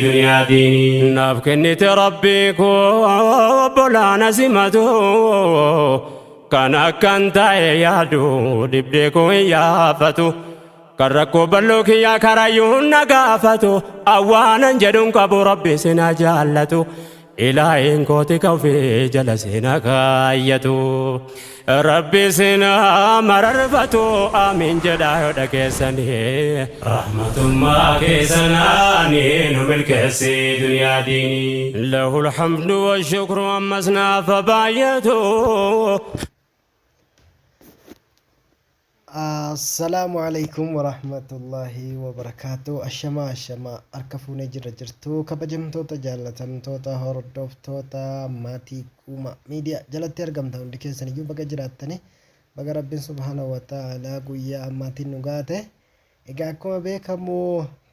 Duniyaa diinii. Naaf kennite Rabbii koo obbolaana simatu kan akkan ta'e yaadu dhibdee koo hin yaafatu kan rakkoo bal'oo kiyyaa karayyuun na gaafatu awwaanan jedhuun qabu Rabbi sina jaallatu Ilaahiin kooti ka ofii jala sina kaayyatu Rabbi sina mararfatu amiin jedhaa yoo dhageessanii Rahmatummaa keessanaani nu milkeessi duniyaa diinii. Lahul hamdu wa shukru ammas naaf baay'atu. Assalaamu alaikum warahmatullaahi wabarakaatu. Ashamaa ashamaa harka fuunee jirra jirtu kabajamtoota jaallatamtoota hordoftoota maatii Guumaa miidiyaa jalatti argamta hundi keessan iyyuu baga jiraattanii baga rabbiin subhaanahu wa ta'aalaa guyyaa ammaatiin nu gaate. Egaa akkuma beekamu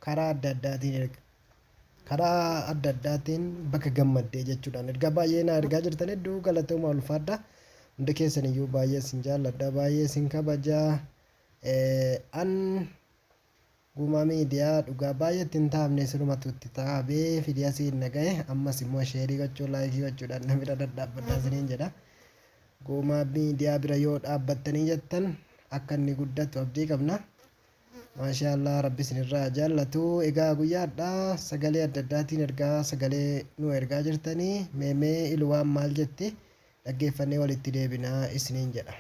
karaa adda addaatiin karaa adda addaatiin baga gammaddee jechuudhaan ergaa baay'ee naa ergaa jirtan hedduu galatooma ulfaadha. Hundi keessan iyyuu baay'ee isin jaalladha baay'ee isin kabaja. An Guumaa Miidiyaa dhugaa baay'ee itti hin taa'amne isinumatu itti taa'abee fidee asiin na gahe ammas immoo sheerii gochuu laayikii gochuudhaan na bira dhadhaabbadhaa isiniin jedha. Guumaa Miidiyaa bira yoo dhaabbattanii jettan akka inni guddatu abdii qabna. Maashaa Allah rabbi isinirraa haa jaallatu. Egaa guyyaa har'aa sagalee adda addaatiin ergaa sagalee nu ergaa jirtanii meemee iluwaan maal jetti dhaggeeffannee walitti deebinaa isiniin jedha.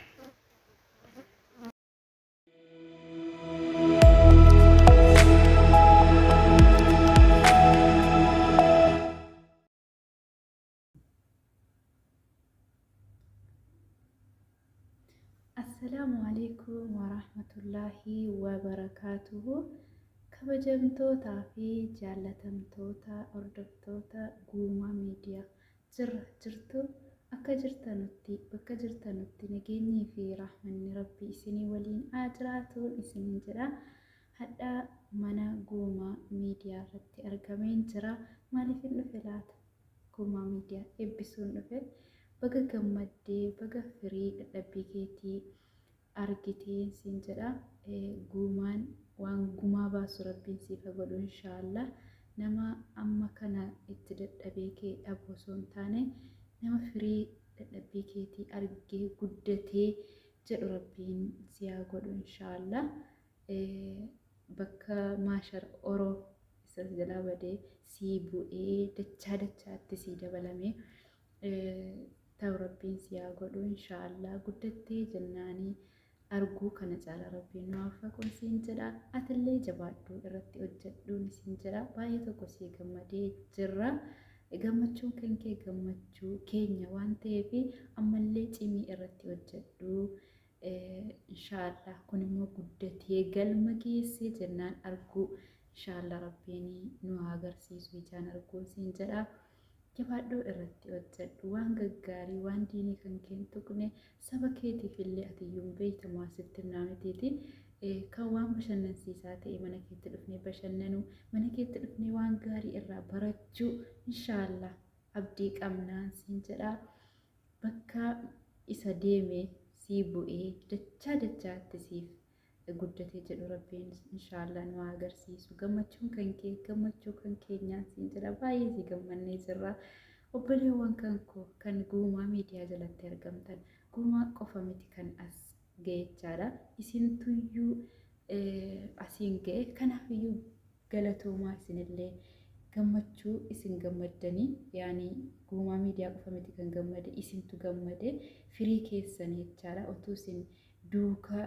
Assalaamu alaikum warahmatullaahi wabarakaatuhu. Kabajamtootaa fi jaallatamtoota hordoftoota Guumaa Miidiyaa jirra jirtu akka jirtanutti bakka jirtanutti nageenyii fi rahmanni Rabbii isinii waliin haa jiraatuun isiniin jedha. Hadha mana Guumaa Miidiyaa irratti argameen jira. Maaliifin dhufe laata? Guumaa Miidiyaa eebbisuun dhufe. Baga gammaddee baga firii dadhabbii keetii argitee siin jedha. Guumaan waan gumaa baasu Rabbiin siif haa godhu inshaallah. Nama amma kana itti dadhabee kee dhabu osoo hin taane nama firii dadhabbii keetii argee guddatee jedhu Rabbiin si haa godhu inshaallah. Bakka maashar oro isa jalaa badee sii bu'ee dachaa dachaatti sii dabalame ta'u Rabbiin si haa godhu inshaallah guddattee jennaanii arguu kana caala Rabbiin nu haa siin jedha atillee jabaadhu irratti hojjedhuun siin jedha baay'ee tokko sii gammadee jirra gammachuun kan kee gammachuu keenya waan ta'eef ammallee cimii irratti hojjedhu. Inshaallah kun immoo guddatee galma geessee jennaan arguu inshaallah Rabbiin nu haa agarsiisu ijaan arguun siin jedha. Jabaadhuu irratti hojjedhu waan gaggaarii waan diinii kan kee hin tuqne saba keetiif illee ati iyyuu hin beektamu asitti himnaa mitiiti. Kan waan bashannansiisaa ta'e mana keetti dhufnee bashannanuu mana keetti dhufnee waan gaarii irraa barachuu inshaallah abdii qabnaan siin jedha. Bakka isa deeme sii bu'ee dachaa dachaatti siif guddate jedhu Rabbiin inshaallah nu haa agarsiisu. Gammachuun kan kee gammachuu kan keenyaan siin jedha baay'ee si gammannee jirra. Obboleewwan kan koo kan Guumaa Miidiyaa jalatti argamtan Guumaa qofa miti kan as ga'echaadha. Isintuyyuu asiin ga'e kanaafiyyuu galatoomaa isinillee gammachuu isin gammaddanii yaani Guumaa Miidiyaa qofa miti kan gammade isintu gammade firii keessan jechaadha otuu isin duuka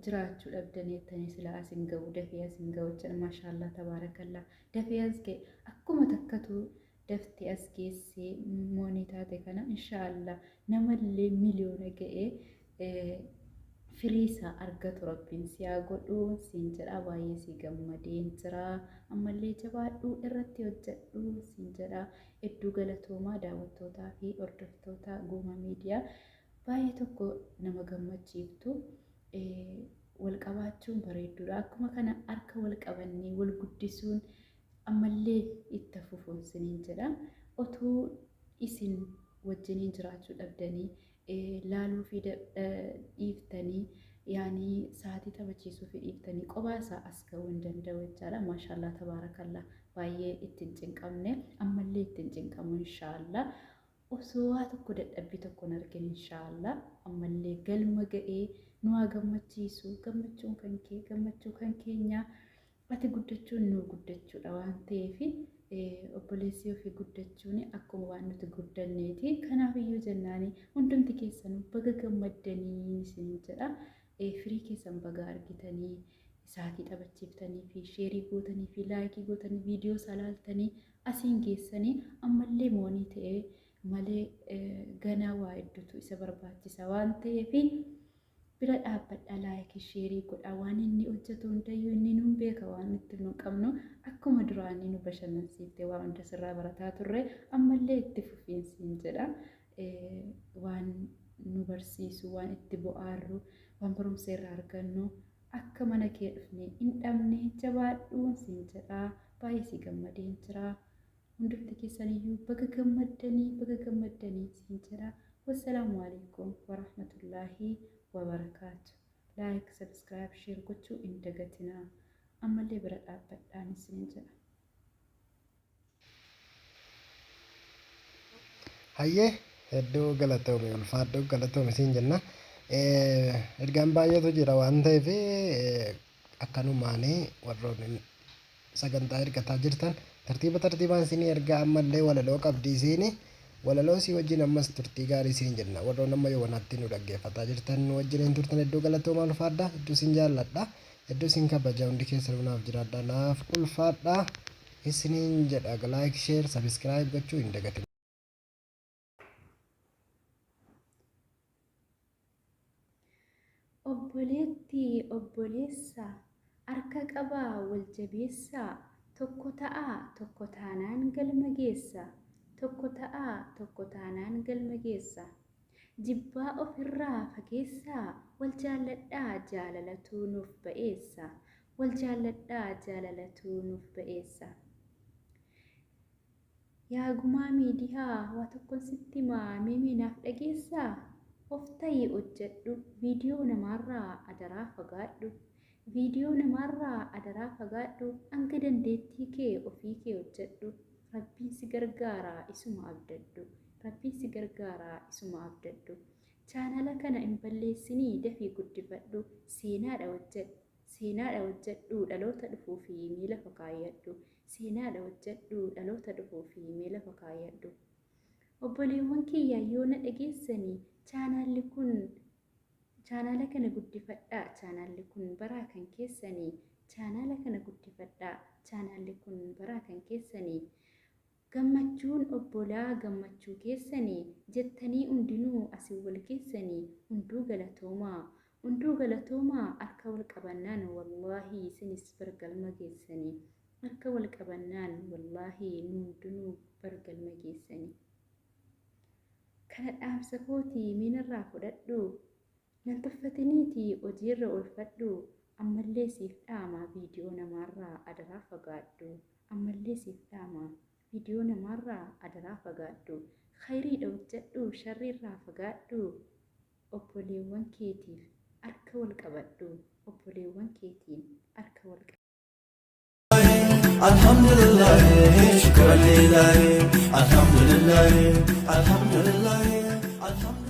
jiraachuu dhabdanii jettanii silaa asin ga'u dafee asin ga'u jechaadha maashaallah tabaarakallaa dafee as ga'e akkuma takkatu daftee as geessee moonii taate kana inshaallah namallee miliyoona ga'ee firii isaa argatu Rabbiin si haa godhu siin jedha baay'ee si gammadeen jira ammallee jabaadhu irratti hojjedhu siin jedha hedduu galatoomaa daawwattootaa fi hordoftoota Guumaa Miidiyaa baay'ee tokko nama gammachiiftu wal qabaachuun bareedduudha akkuma kana harka wal qabannee wal guddisuun ammallee itti fufuun siniin jedha otuu isin wajjiniin jiraachuu dhabdanii laaluufii dhiiftanii yaanii sa'aatii taphachiisuufii dhiiftanii qobaa isaa as ga'uu hin danda'u jechaadha. Maashaallah tabaarakallaa. Baay'ee itti hin cinqamne, ammallee itti hin cinqamu inshaallah. Osoo waa tokko dadhabbii tokko hin argin inshaallah ammallee galma ga'ee nu haa gammachiisu. Gammachuun kan kee gammachuu kan keenyaa, ati guddachuun nu guddachuudha waan ta'eef, obboleessi ofii guddachuun akkuma waan nuti guddanneeti. Kanaaf iyyuu jennaani hundumti keessanuu baga gammaddanii isin jedha. Firii keessan baga argitanii, isaatii taphachiiftanii fi sheerii gootanii fi laayikii gootanii viidiyoo isaa laaltanii asiin geessanii, ammallee moonii ta'ee malee ganaa waa hedduutu isa barbaachisa waan ta'eef bira dhaabbadha, laayikii sheerii godha. Waan inni hojjetu hundayyuu inni nuun beeka, waan nutti nu qabnu akkuma duraanii nu bashannansiifte, waa hunda sirraa barataa turre, ammallee itti fufiinsiin jedha. Waan nu barsiisu, waan itti bo'aarru, waan barumsa irraa argannu akka mana kee dhufne hin dhabne. Jabaadhuun siin jedha, baay'ee si gammadeen jira. Hundumti keessaniyyuu baga gammaddanii, baga gammaddanii siin jedha. Wassalaamu alaikum warahmatullaahi wabarakaatu. Like, subscribe, share gochuu hin dagatinaa. Ammallee bira dhaabbadhaan isin jedha. Hayyee, hedduu galatoomi, ulfaadhu, galatoomi siin jenna. Ergaan baay'eetu jira waan ta'eef akkanumaanii warroonni sagantaa ergataa jirtan tartiiba tartiibaan isinii ergaa. Ammallee walaloo qabdi isiini, walaloo isii wajjin ammas turtii gaarii siin jenna. Warroon amma yoowwanaatti nu dhaggeeffataa jirtan, nu wajjin hin turtan, hedduu galatoomaa, ulfaadha, hedduu isin jaalladha, hedduu isin kabaja. Hundi keessanuu naaf jiraadha, naaf ulfaadha isiniin jedha. Like, share, subscribe gochuu hin dagatin. Obboleettii obboleessa, harka qabaa wal jabeessaa, tokko ta'aa, tokko taanaan galma geessa, tokko ta'aa, tokko taanaan galma geessa. Jibbaa ofirraa fageessaa, wal jaalladhaa, jaalalatu nuuf ba'eessa, wal jaalladhaa, jaalalatu nuuf ba'eessa. Yaa Gumaa Miidiyaa, waa tokkon sitti himaa, mee naaf dhageessaa? Of ta'ii hojjedhu, viidiyoo namaarraa adaraa fagaadhu. Viidiyoo namaarraa adaraa fagaadhu, hanga dandeettii kee ofii kee hojjedhu. Rabbiin si gargaaraa, isuma abdadhu. Rabbiin si gargaaraa, isuma abdadhu. Chaanala kana hin balleessinii, dafii guddifadhu. Seenaadha hojjedhu. Seenaadha hojjedhu, dhaloota dhufuu fi miila fakaayyadhu. Seenaadha hojjedhu, dhaloota dhufuu fi miila fakaayyadhu. Obboleewwan kiyya, yoo na dhageessanii, chaanaalli kun, chaanaala kana guddifadhaa, chaanaalli kun baraa kan keessanii. Chaanaala kana guddifadhaa, chaanaalli kun baraa kan keessanii. Gammachuun obbolaa gammachuu keessanii jettanii hundinuu asii wal geessanii, hunduu galatoomaa. Hunduu galatoomaa. Harka wal qabannaan wallaahi isinis bargalma geessanii. Harka wal qabannaan wallaahi nu hundinuu bargalma geessanii. Kana dhaamsa kootii miinarraa fudhadhu. Nan tuffatiniitii hojiirra oolfadhu. Ammallee siif dhaama, viidiyoo namaarraa adaraa fagaadhu. Ammallee siif dhaama, viidiyoo namaarraa adaraa fagaadhu. Khayriidha hojjedhu, sharriirraa fagaadhu. Obboleewwan keetiif harka wal qabadhu. Obboleewwan keetiin harka wal qabadhu. Alhamdulillah, shukran lillahi, alhamdulillah, alhamdulillah, alhamdulillah.